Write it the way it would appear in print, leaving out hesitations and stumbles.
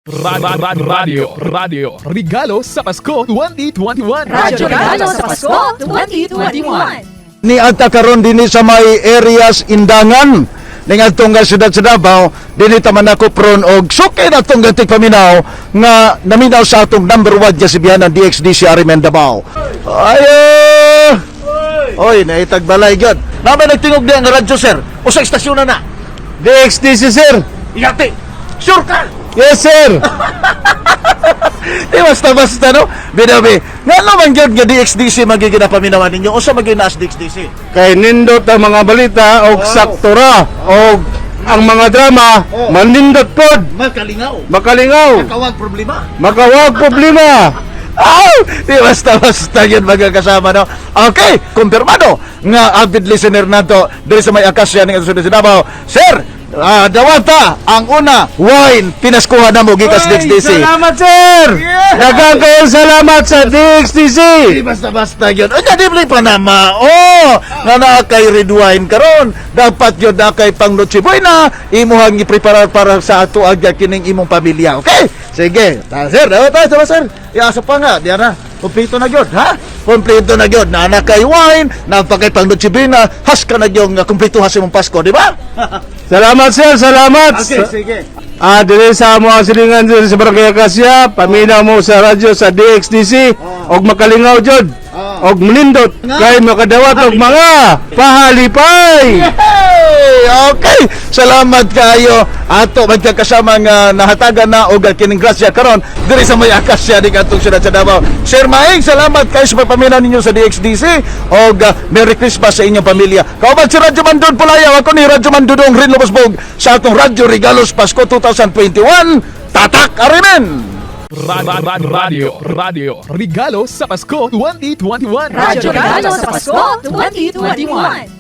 Radio, Radio, Radio, Regalo sa Pasko 2021. Radyo Regalo sa Pasko 2021. Ni ata karon dinhi sa may areas Indangan ning atong nga siyudad sa Davao, dinhi ta manakop ron og suki na atong gatik paminaw nga naminaw sa atong number 1 nga sibihanan DXDC Arimen Davao. Ayo! Oy, naitagbalay gyud. Namay nagtingog diha nga radyo, sir. Usa istasyon na na. DXDC, sir. Ingati. Sure ka? Yes, sir. Di basta-basta, no? Binabi. Nga naman gyud nga DXDC magiging napaminawan ninyo. Usa magiging naas DXDC? Kay nindot ang mga balita og sakto ra og ang mga drama manindot pod. Makalingaw. Makalingaw. Makawag problema. Makawag problema. Aw! Di basta-basta yun, mga kasama, no? Okay, kumpirmado nga avid listener nato diri sa may Akasya ng Asunción sa Davao. Sir, dawata ang una, wine, pinaskuhan na mo gikas Ay, DXDC. salamat, sir. Yeah. Daghang kayong salamat sa DXDC. Di basta-basta yun. Ay, di pa na oh! Nga naa kay red wine karon. Dapat yun na kay pang Noche Buena, imuhang ipreparar para sa ato agya kining imong pamilya. Okay? Sige. Ta, sir, dawata, sama sir. Iasa pa nga, diyan na. Kompleto na gyud, ha? Kompleto na gyud. Naa na kay wine, naa pa kay pang Noche Buena, has ka na yung kompleto has imong Pasko, di ba? Salamat, sir, salamat. Sige. Dili sa mga silingan diri sa Barangay Acacia, paminaw mo sa radyo sa DXDC og makalingaw jud. Og manindot kay makadawat og mga pahalipay. Hey! Okay! Salamat kayo. Ato magkakasama nga nahatagan na og kining grasya karon diri sa may Akasya di katong siyudad sa Davao. Sir Maing, salamat kayo sa pagpaminaw ninyo sa DXDC og Merry Christmas sa inyong pamilya. Kauban si Radyo Mandon Pulayaw, ako ni Radyo Mandudong Rin Lobosbog sa atong Radyo Regalos Pasko 2021. Tatak Arimen! Radio, Radio, Radio, Regalo sa Pasko 2021. Radyo Regalo sa Pasko 2021.